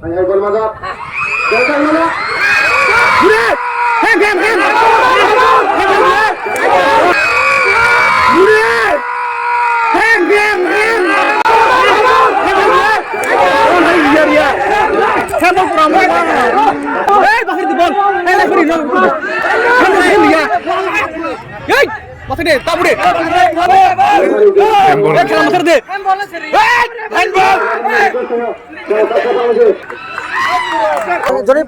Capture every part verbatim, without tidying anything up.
Hai, hai, bol majak. Bol majak mana? Buri! Hem, hem, hem! Hem, hem, hem! Buri! Hem, hem, hem! Hem, hem, hem! Oh, hai, iya, iya. Hem, bol kurang, bol kurang. Hei, bahar di bol. Hei, lai, buri, no. Hem, hem, iya. Hei! Masa de, tabu de. Handball. Hei, kela masa de. Handball. Hei! Handball. Jodi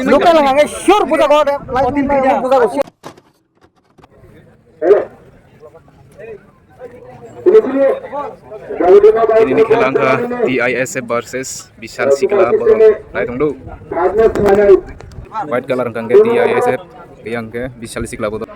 lokal hange sure buja go de, lai buja go. Ini khela wngkha T I S F versus Bishal Sikla borok naitongdu. White colour wngkha hwnkhe T I S F, yang khe Bishal Sikla borok.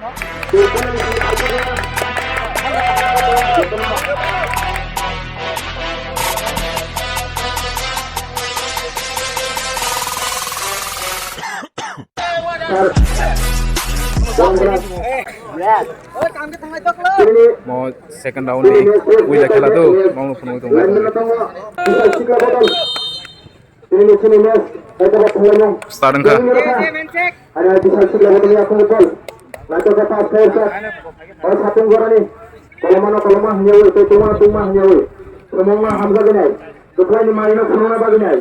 Mo second round ni puila khela do, mo phunuk tong lai. Start wngkha. Kolomano koloma hwnyawi, tei tungmano tungma hwnyawi, tongmano hamjakgwnai. Kwplaini manwino phunukna bagwi nai.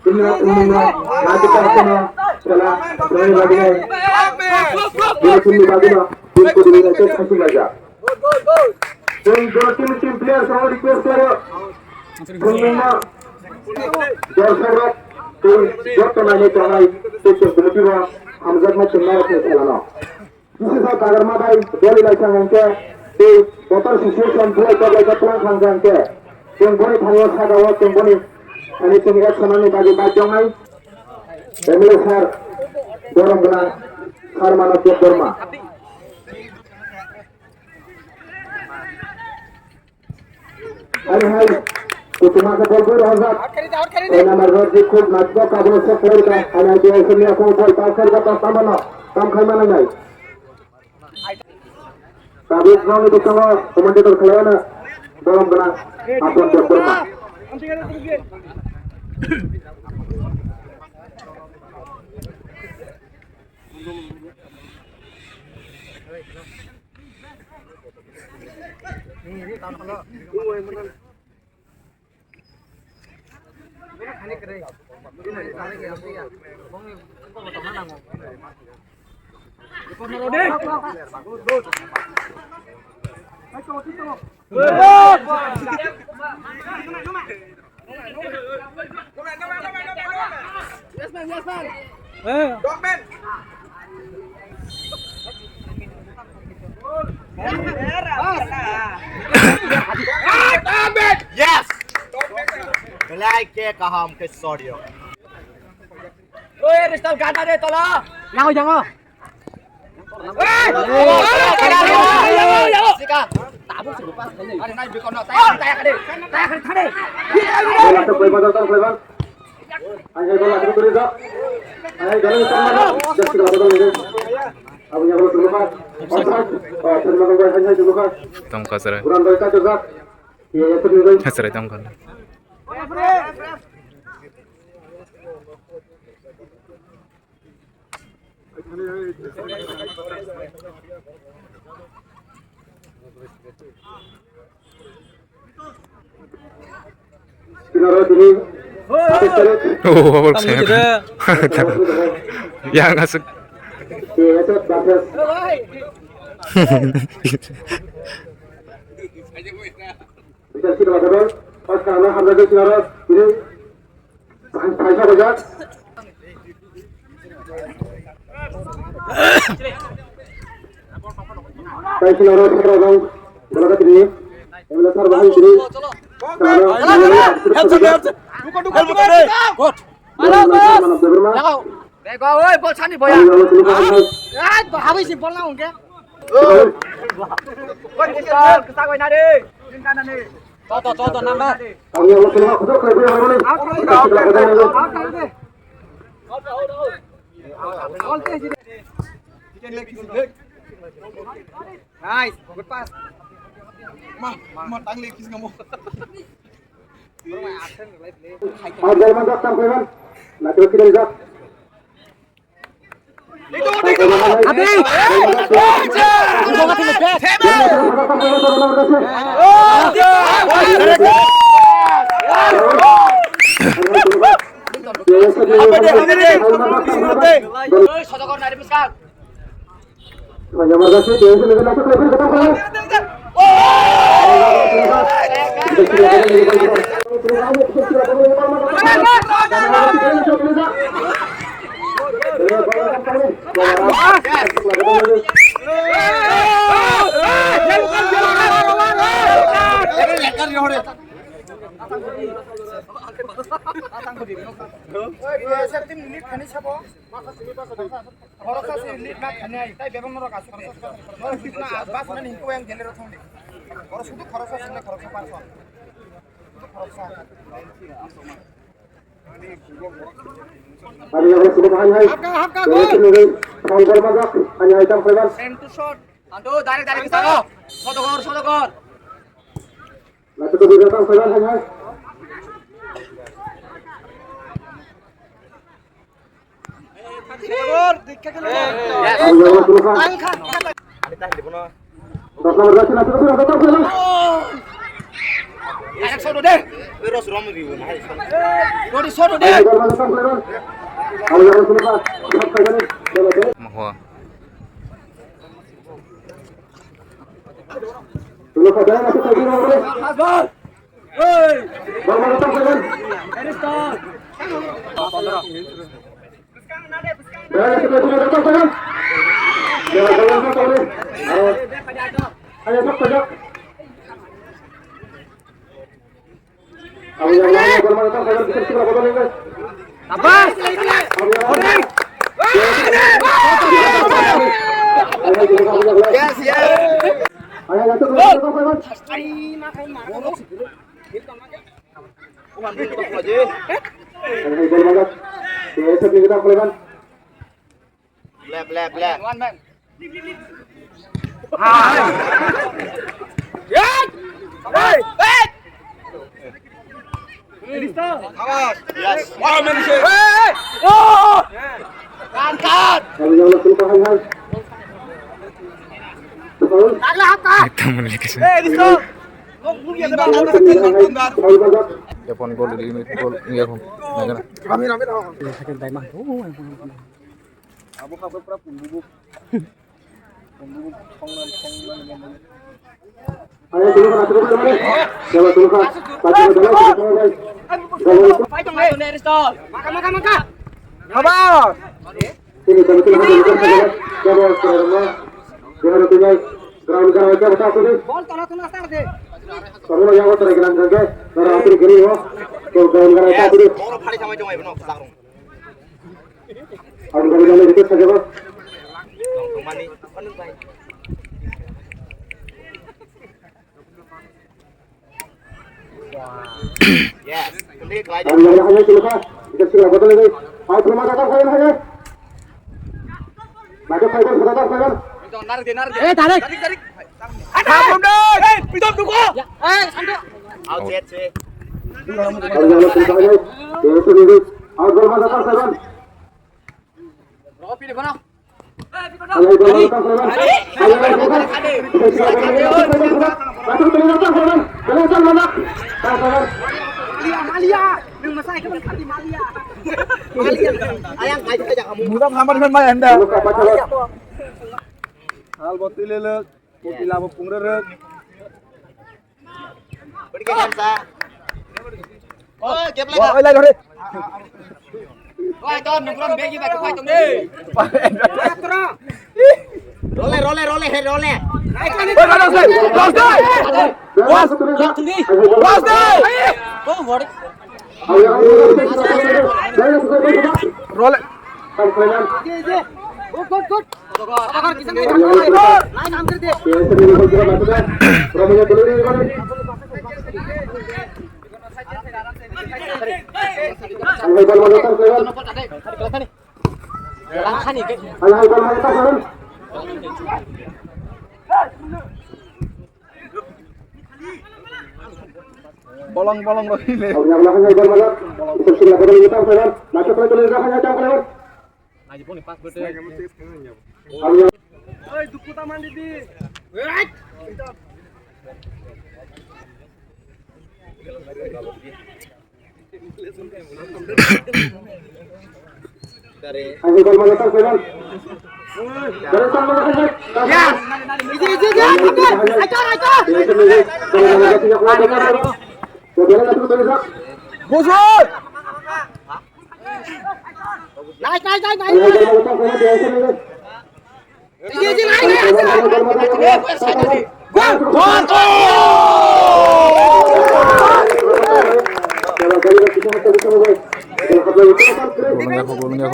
Chini rok phunukno nai tei kono chwla phunukna bagwi nai. Bini chini bagwino bini kudini nai tei khasing laijak. Chwng joto team, team players rok request khlaio. Phunukno dorshok rok tei joto naini tongnai tei chwng committee rok hamjakma chwng narwkni phelano. Bisi sa tagar ma bai doli lai sang hingke, tei kotor situation bulai kotor lai kotor lang sang hingke, chwng boni thani o saka o chwng boni thani chwng action ni bagwi bai tongnai. M L A sir, borom gwnang, sir mano Debbarma. Ani hai, kuchuma khe bol bui rohorjak. Oi namar rok je khub naithok abono sok khlai rwkha. Ani hai je hai somni akhungo bol pass khlai rwkha, pass tamo no, tam khai manai nai. Tabuk nokni bisingo commentator khlai ano borom gwnang Apon Debbarma. Yes! Belai ke kaham ke sodio. Oi, Ristal gana re tola. Yang jango. Tong kasar. Kasar tong kasar. Oh, abang saya. Yang asik. Bichar sini, Pak Gubernur. Pas karena hamil itu harus ini. Paisa bajak. Paisa naro satra bang. Balaga tini. Emla sar bahai tini. Sara. Duka, duka, duka. Mana Debbarma. Bego, oi, bol sani boya. Ai, habis si bol na ungke. Oi. Bol kita, kita kau nari. Cinta nani. Toto, toto, number. Ang yang sila ko ko ko ni. Nice, good pass. Ma, ma tang le kis ngamo. Ang yang mana tang ko man. Naitugwi khilaijak. Adi! Khoroksa se lead ma khanai, tai bebak norok asuk de. Norok bas mani hingke yang gele rok thang de. Oro sudu khoroksa single khoroksa person. Sudu khoroksa. Hapka, hapka, gol. Foul ball majak, ani hai tam khaiban. Send to shot. Anto, direct, direct, sado. Sodogor, sodogor. Lati ko dua tam khaiban, hai, hai. Yes, yes. Left, left, left. Yes. Wow, man. Ekdom muli kisa. Japan gol di gol ya kon. Nagana. Abo kha pura pungbu. Pungbu songnan songnan. Haba. Bol tala tala sar de. Bol phari thamai thamai bono. Ang gari gari itu saja, Bos. Yes. Ang gari hanya itu, Pak. Kita sudah betul ini. Ayo, terima kasih, saya hanya. Maju, saya sudah, saya. Eh, tarik. Tarik, tarik. Out, set, set. Malia, malia. Nung masa itu kan kati malia. Malia. Ayang aja aja kamu. Bukan sama dengan main dah. Hal botol lele. Kopi labo pungrere. Beri ke sa. Oh, gap lagi. Wah, oi lai dore. Oi, to nukron begi ba kai tong ni. Role, role, role, he role. Oi, last day. Last day. Last day. Last day. Oh, what? Role. Good, good, good. Bolong bolong rok hile. Ang yang lahai hai bor maja. Itu sila bodol ini tang pelan. Nacho pelan pelan lahai hai tang pelan. Aji poni pas bete. Ang yang Nice, nice, nice, nice. Golong ya, golong ya.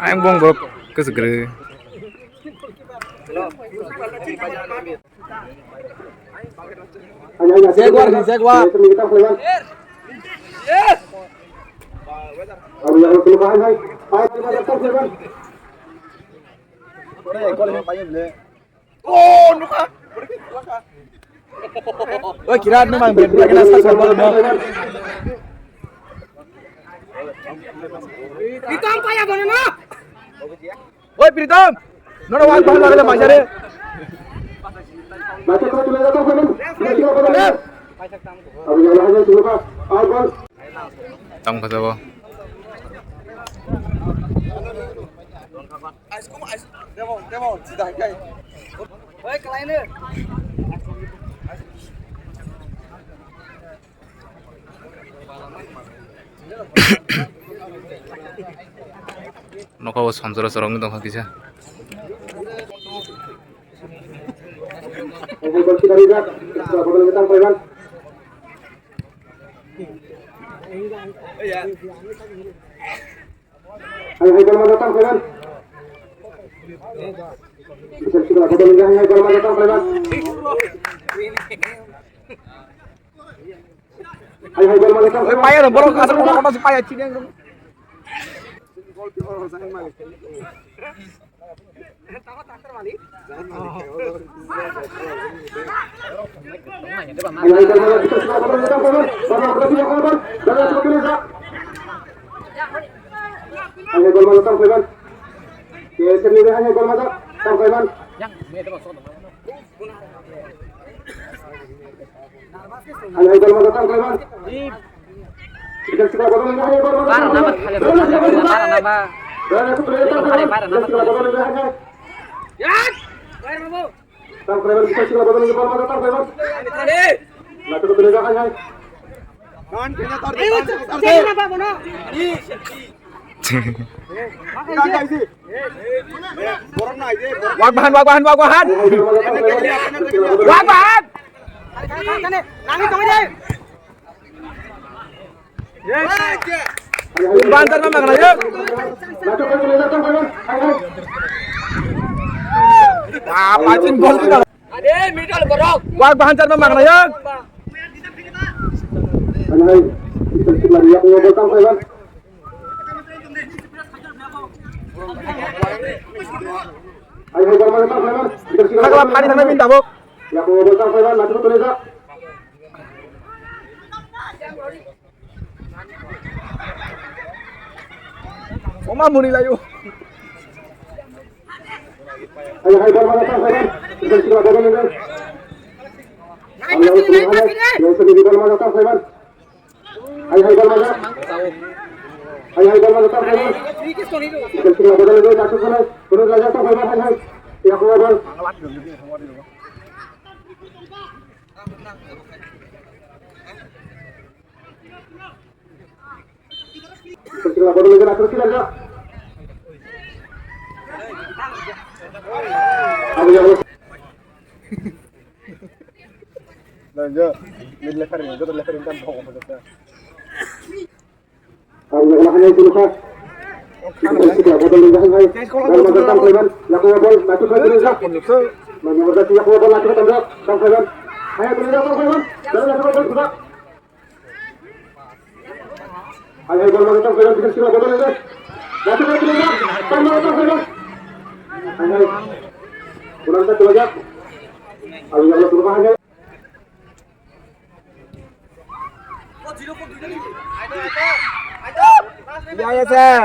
Ayang bong bok kesegree. Jaguar ni, Jaguar. Oi, kirat ni mang, biar kena sa sa bol no. Hitam paya bono na. Oi, Pritam! Nono wak bahal bagale manjare. Tang khaja bo. Noka o samsara chorok wng tongkha kisa. Hai hai, gol maja tang kaiban. Bisa sila bodol ini, hai hai, gol maja tang kaiban. Hai hai, gol maja tang kaiban. Paya dong, borok asal kono kono si paya cini yang. Bara nama thale, bara nama thale, bara nama. Thale, bara nama thale. Wak bahan, wak bahan, wak bahan. Wak bahan. Wak bahan. Bantar ma magna yo. Ah, pachin bol kita. Ade, middle borok. Wak bahan jar ma magna yo. Thakla phani thangna bini tabuk. Oma muni layo. Hai hai, bol mana tang, hai hai. Hai hai, bol mana tang, hai hai. Hai hai, bol mana tang, hai hai. Hai hai. Lanjut. Mid level ini, betul level ini kan bohong apa kita? Ya, ya, sir.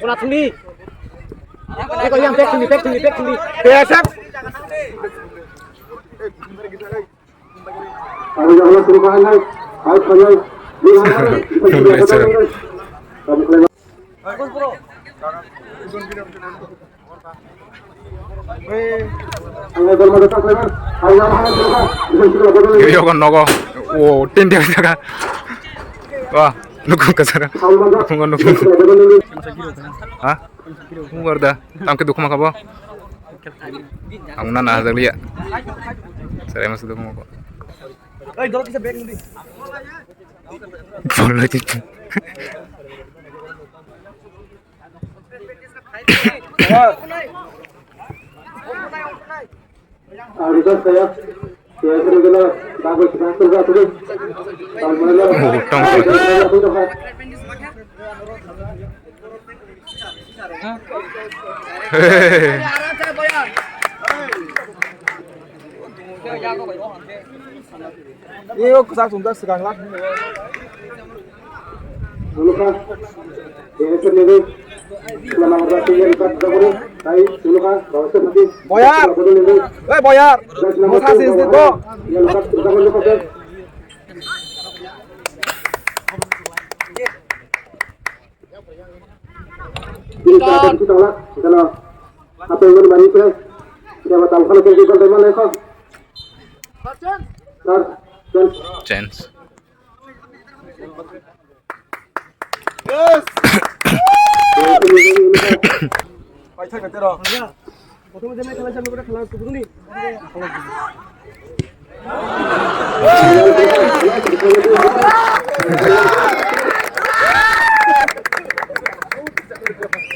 Bola thungdi. Eko yang back thungdi, back thungdi, back thungdi. Biasa. Yogo nogo. O, tin dia jaga. Wah, nukung kasar. Nukung, nukung. Ha? Nukung da. Tangke dukuma kabo. Ang na na jaglia. Sare mas dukuma ko. Bol lagi. Iyo kwchak chumjak swkang lak. Boyar! Oi boyar! Mosa sis di bo! Chance.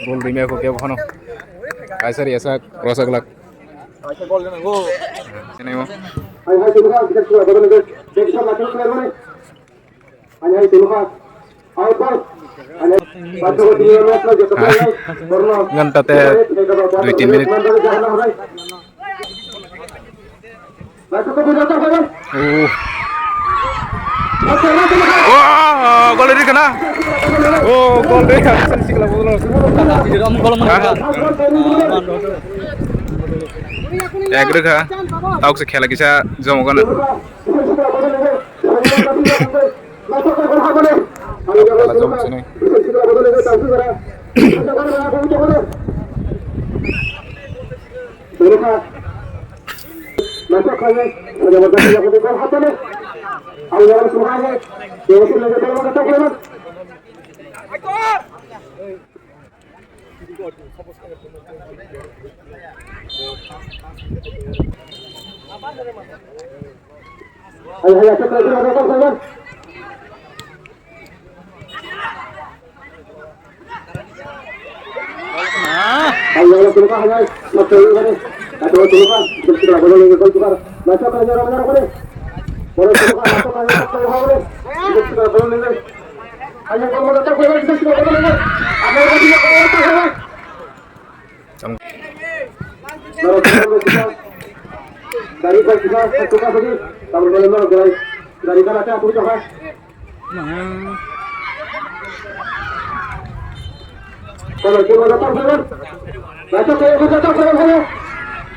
Gol rimya ko kya bono? Kaisa ri asa cross aglak. Sini mo. Ngan tate dui tin minit. Oh. Oh, gol ri kana. Oh, gol ri kana. Ek rwkha. Tauk se khela kisa jomo gana.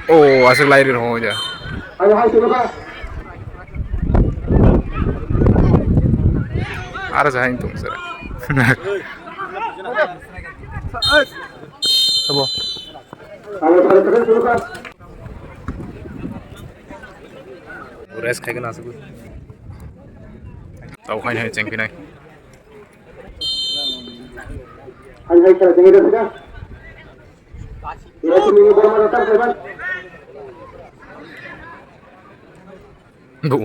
Oh, aswk lai ri rw ja. Aro sa hain tung sir. Abo. Rest khai kana aswk. Tau khai nai cheng pinai. Hai hai kara cheng ida sida. Ira chini borma rata khai ban. Bo.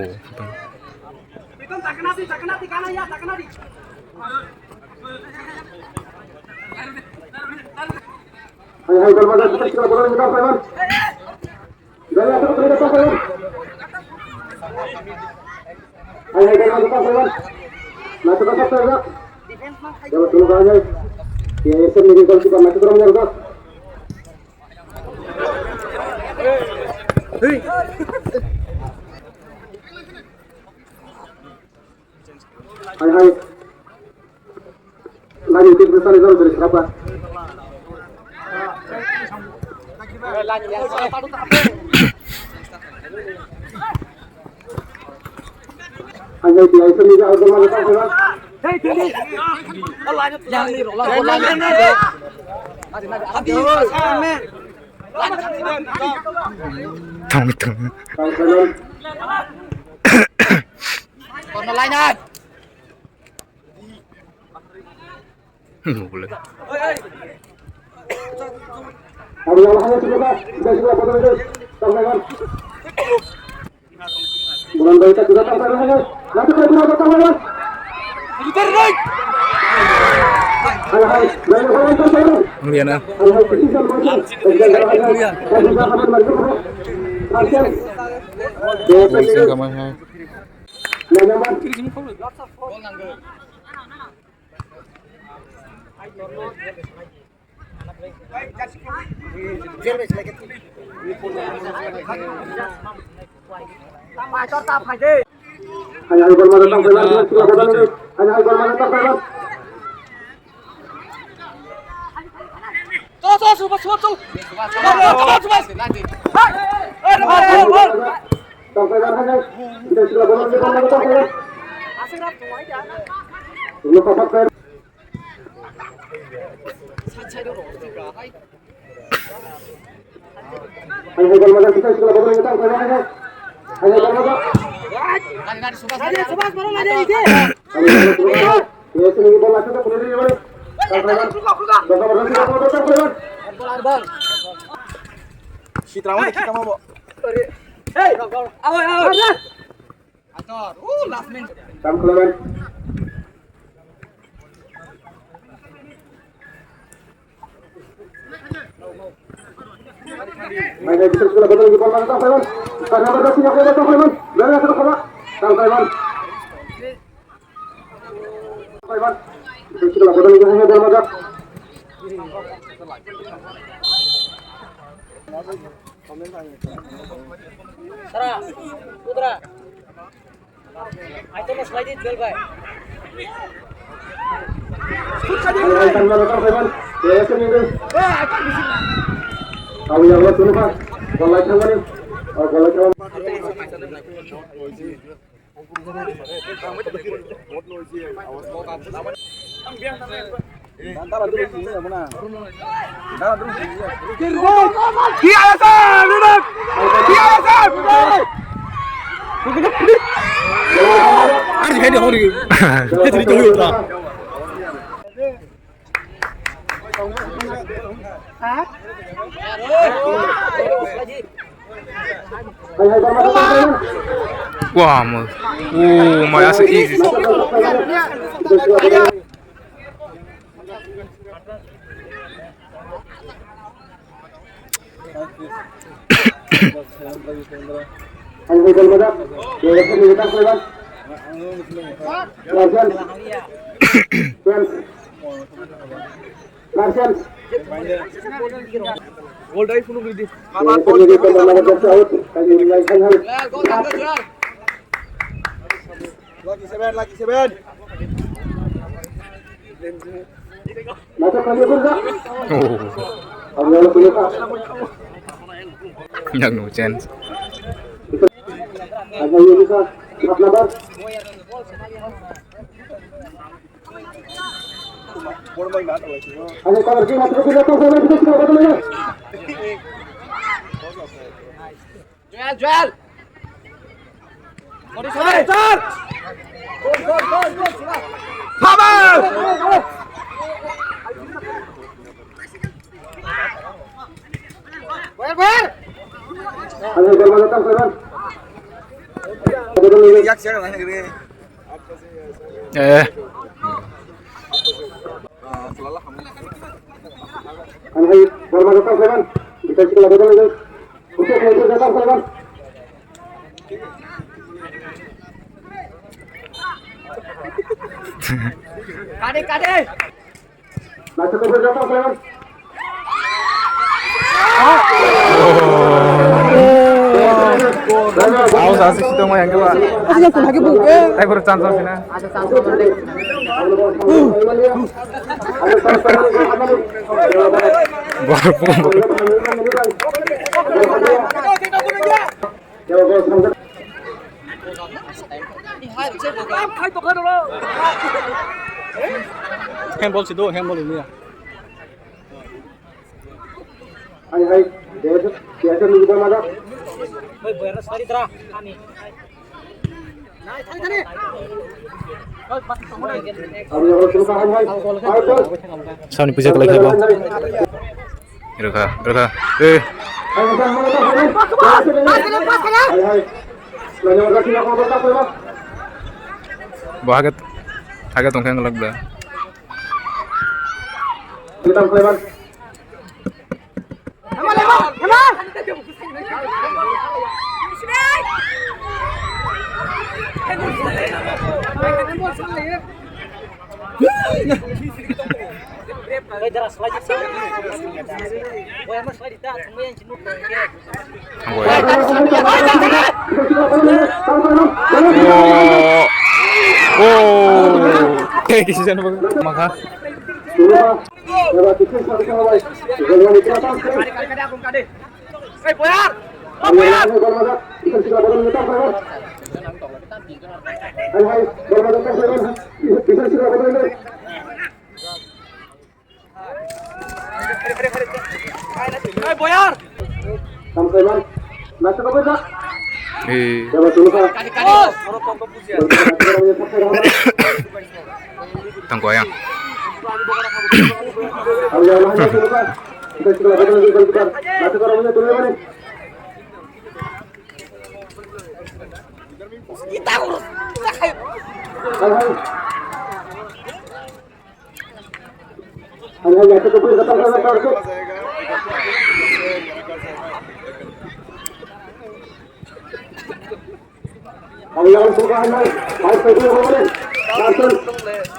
Hai hai borma rata khai ban. Hai hai borma rata khai ban. Hai, hai. Lagi itu kita saling dari siapa? Hai, hai, dia itu nih, outdoor mana tahu, kan? Tang, tang. Tahu, kan? Kono lainat. Nukle. Liana. Bolseng kamai hai. Sitra mo, sitra mo bo. Hey, abo, abo. Ator, uh, last man. Tam khulaiman. Mai dai, bisik sekolah bodol di bol mana tam khulaiman. Tam khulaiman. Dari atas sekolah. Tam khulaiman. Khulaiman. Bisik sekolah bodol di hanya bol mana. Sara, putra. Aito na slide twelve bai. Awi awi tunu pa. Golai thangmani. Oh, golai thangmani. Wah, mo. Oh, my, that's easy. Lucky seven, lucky seven. Oh. Yang no chance. Joel, Joel. Mori sore. Sir. Gol, gol, gol, gol, sir. Power. Boyer, boyer. Yak siya na ni. Eh. Ang hai, Borma Jatang Seven. Kita sila betul itu. Untuk itu Jatang Seven. Kade, kade. Awas, asik sih, tong yang kedua. Aja, aku lagi buka. Saya baru chance sih, nah. Baru buka. Handball sih, do handball ini ya. Hai, hai. Biasa, biasa nunggu malam. Sani puja kalai khaibo. Rwkha, rwkha. Eh. Bo hake, hake tongkha wng lak da. Oh. Oh. Kisi jan bang. Maka. Eh. Tangko ayang.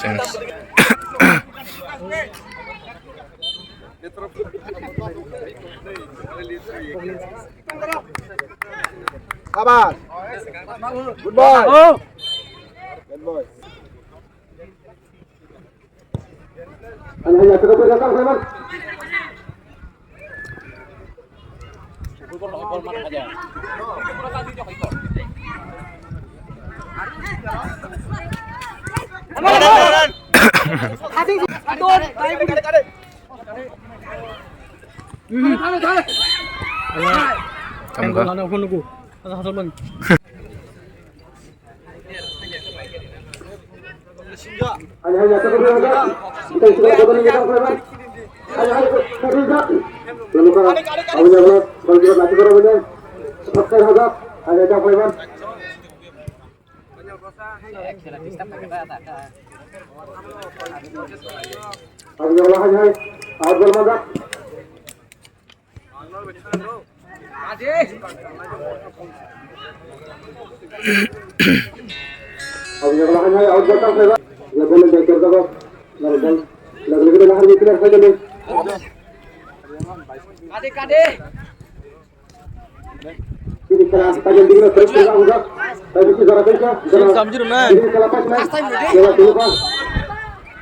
Chance. Sabar. Good boy. Good boy. Tamo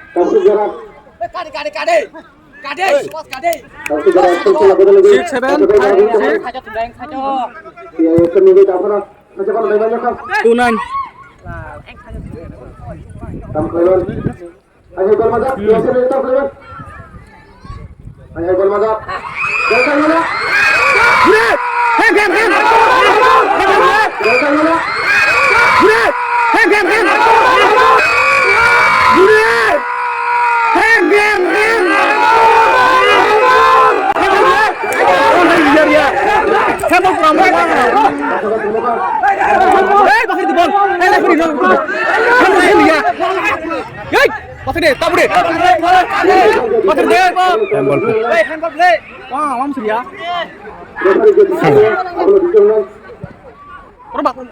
ka? Kade, kade. Kade, kade, kade. Six, seven, five, six. Two, nine. Hai, hai, gol majak. Biasa ni, tak, lewat. Hai, hai, gol majak. Gol kan mana? Gol kan mana? Hey, bakri di bol. Hey, bakri di bol. Hey, hey, ya. Hey, bakri di, tabu di. Bakri di. Handball play. Hey, handball play. Wah, awam sih ya.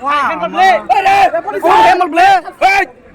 Wah, handball play. Hey.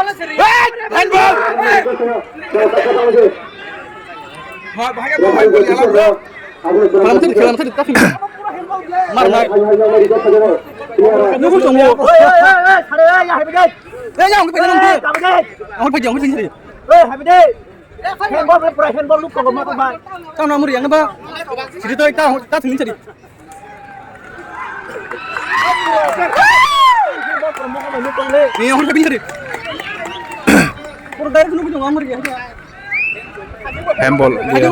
Handball! Handball! Mar, mar. Nugu chungo. Oi, oi, oi, oi, sare, oi, ya, habi dai. Eh, ya, ang pegel, ang pegel. Habi dai. Ang pegel, ang pegel. Oi, habi dai. Handball, pura handball, look, kok, mak, mak. Tang na muri, ang ba. Sidi to, ta, ta, sini sidi. Ni, ang pegel, sidi. Pura dari nugu chungo, ang muri, ya. Handball, iya.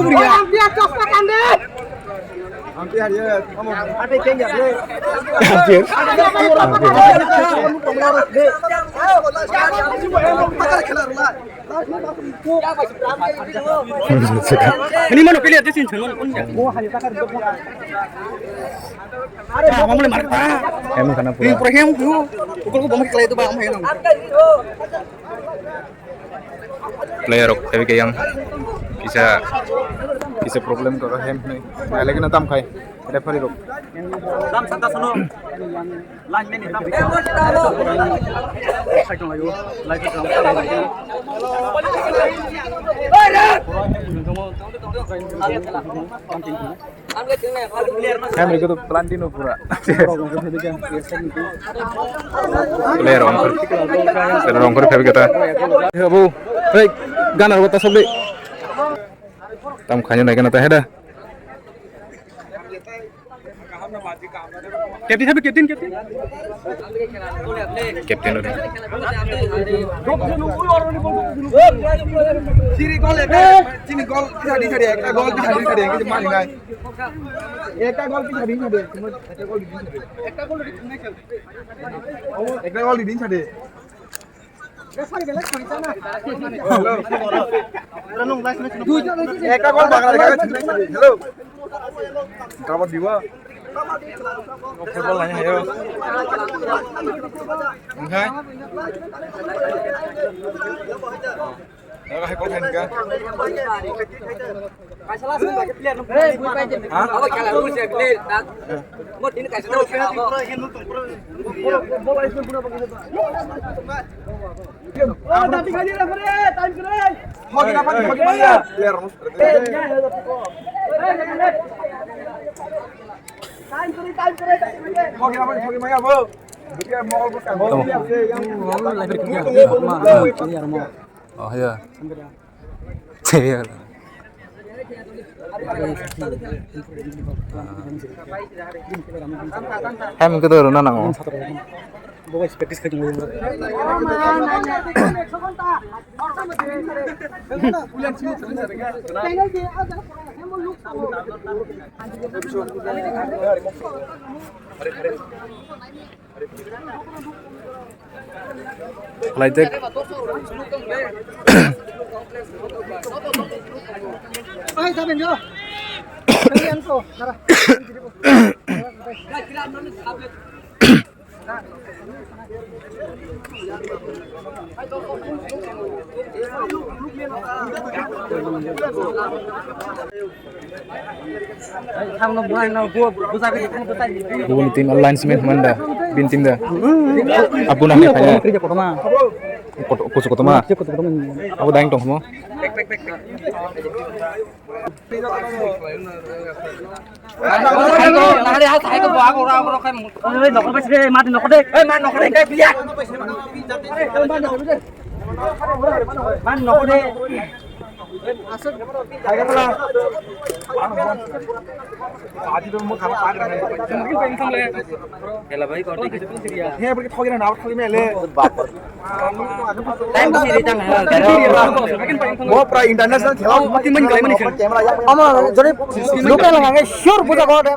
Hampir. Ini mana pilih aja sih, jangan. Kamu mulai marah. Em, kenapa? Ini program tuh, pukul gua mau kelai itu, Bang, main. Player rok phaibai khe yang kisa, kisa problem ko hem hwnwi. Nai lagi na tam khai referee rok. Tam santa sono. Line man ni tam. Sai tong layo. Line man ni tam. Hamri ko to planti no pura. Player ongkhor. Player ongkhor khabi kata. Abu, hei, ganar kata sabli. Tam khanya nai kana ta heda. Captain habi, captain, captain. Captain ore. Chini gol ekta, chini gol chari chari, ekta gol chari chari, ekta mani nai. Ekta gol chari chari, ekta gol chari. Ekta gol chari chari. Ekta gol bagra, ekta gol. Hello. Kabar diwa. Football lain ayo. Oke. Oke, kok henka. Oh, iya. Iya. Hem ke tu runa nango. Laijak. Kubuni team alliance man manda, bin team da. Abu nang kaya. Koto-, kusu kotoma. Abu daing tong mo. Mo pura international khela. Omo jodi local hwnga khe sure buja go de.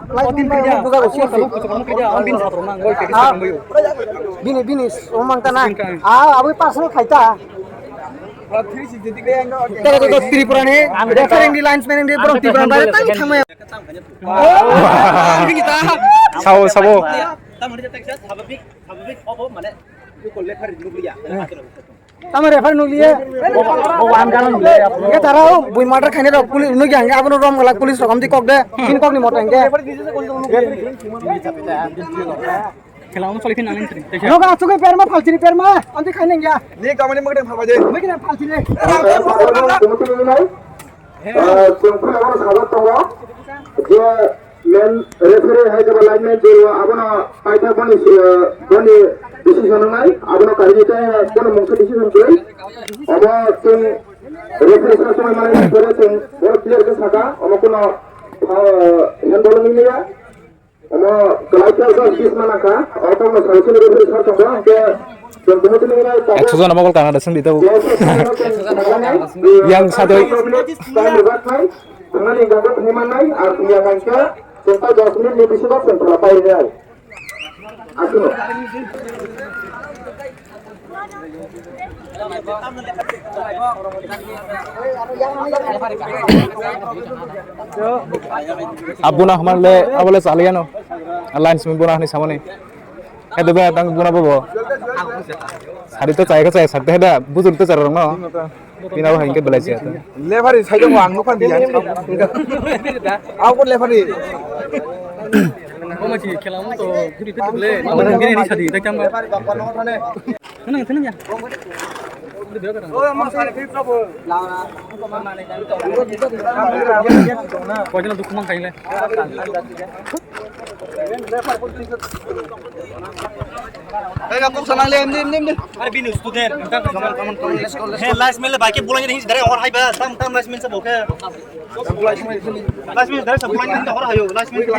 Buja go sure. Bini, bini somang ta na. Ah, abui personal khaita. Tei to Tripura ni referee ni linesman ni borok Tripura ni baire tang thangmaya. Sabo, sabo. Tamoni je teksa sababik, sababik obo mane, tu kolle khari nukliya. Tamo referee nukliye. Hingke tara o bui murder khainai rok police nukya hingke abono rom galak police rok amtwi kok de. Bini kokni moto hingke. Khela omo choli phin nang sini. Nogo asugwi perma phalchini perma. Amtwi khainai ya. Ni kamani mwkhang phalbaje. Mwkhang phalchini. Chwng phano obono sajak tongo je men referee hai jeba lineman je abono paithak boni, eh, boni decision wngnai, abono karwi tei bono mungsa decision kwrwi. Obo chwng referee sa swmai manwi pore chwng boro clear khe saka, omo kuno, eh, handball wngya. Omo kwlai khe obo kiss mana kha, obo no solution referee sa tongo, hwnkhe chwng bono tini nai tabuk. Ekso jona mokol kana da sindi tabuk. Yang sadoi. Time rwjak khai, thangmani hwnkhe thangwi mannai, ar thangya hwnkhe chwng tai dos minute ni bisingo chwng khela pai rwnai. Aswkno. Abuna hwnle abole chaliyano. Line simi buna hwnwi samani. Edo ba tang buna bobo. Sari to chai ka chai sakte heda bujur to chara rongno. Pina bo hingke belai siya to. Lefari sai jabo ang nukha biya. Aku lefari. Omo si khela mo to guri to le. Omo gini ni sadi ta kama. Tenang, tenang ya. Kau jangan dukung mang kaile. Hey, aku senang le, ini, ini, ini. Are bini student. Come on, come on, come on. Let's go, let's go. Hey, last minute le baike bulai ni dari orang hai ba. Tam, tam last minute se boke. Last minute dari se bulai ni orang hayo. Last minute.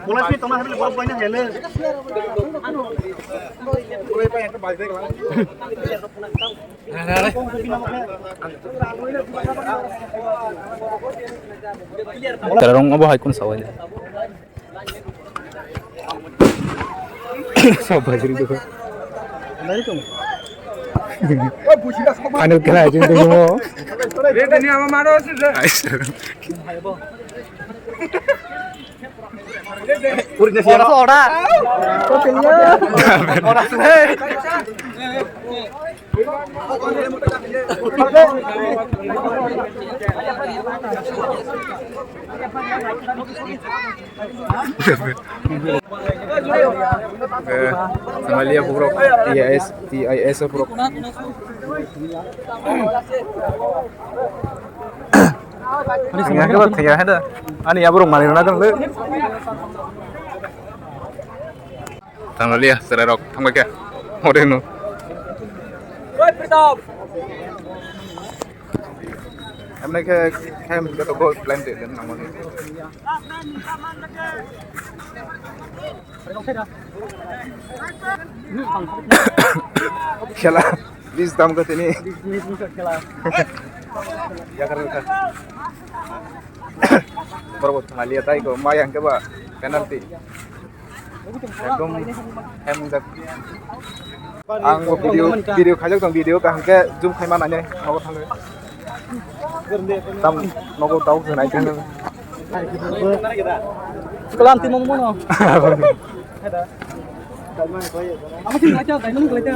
Bulai ni toma hai le bulai ni hele. Tarong obo hai kun sawai. Sab bhai jiri dekho. Final kela hai jiri dekho. Re tani ama maro ase je. Ora, ora. Ora, ora. Eh, Somalia borok, T I S, T I S borok. Thangya khe ba thangya khe da. Ani aborok manwi rwna dong le. Thanglalia, chwrairok thangbai khe. Ore no. Emne khe, khe joto go plan de, den nangmani. Khela, bis dam ko tini. Yakar ka. Borok thanglalia tai ko, ma yang khe ba penalty. Ekdom hem jak. Ang bo video, video khaijak tong, video kaham khe zoom khaima nai nogo thangwi. Tam nogo tau khe nai thangwi. Kelam timo mono. Ama sini aja, dai nang kelai aja.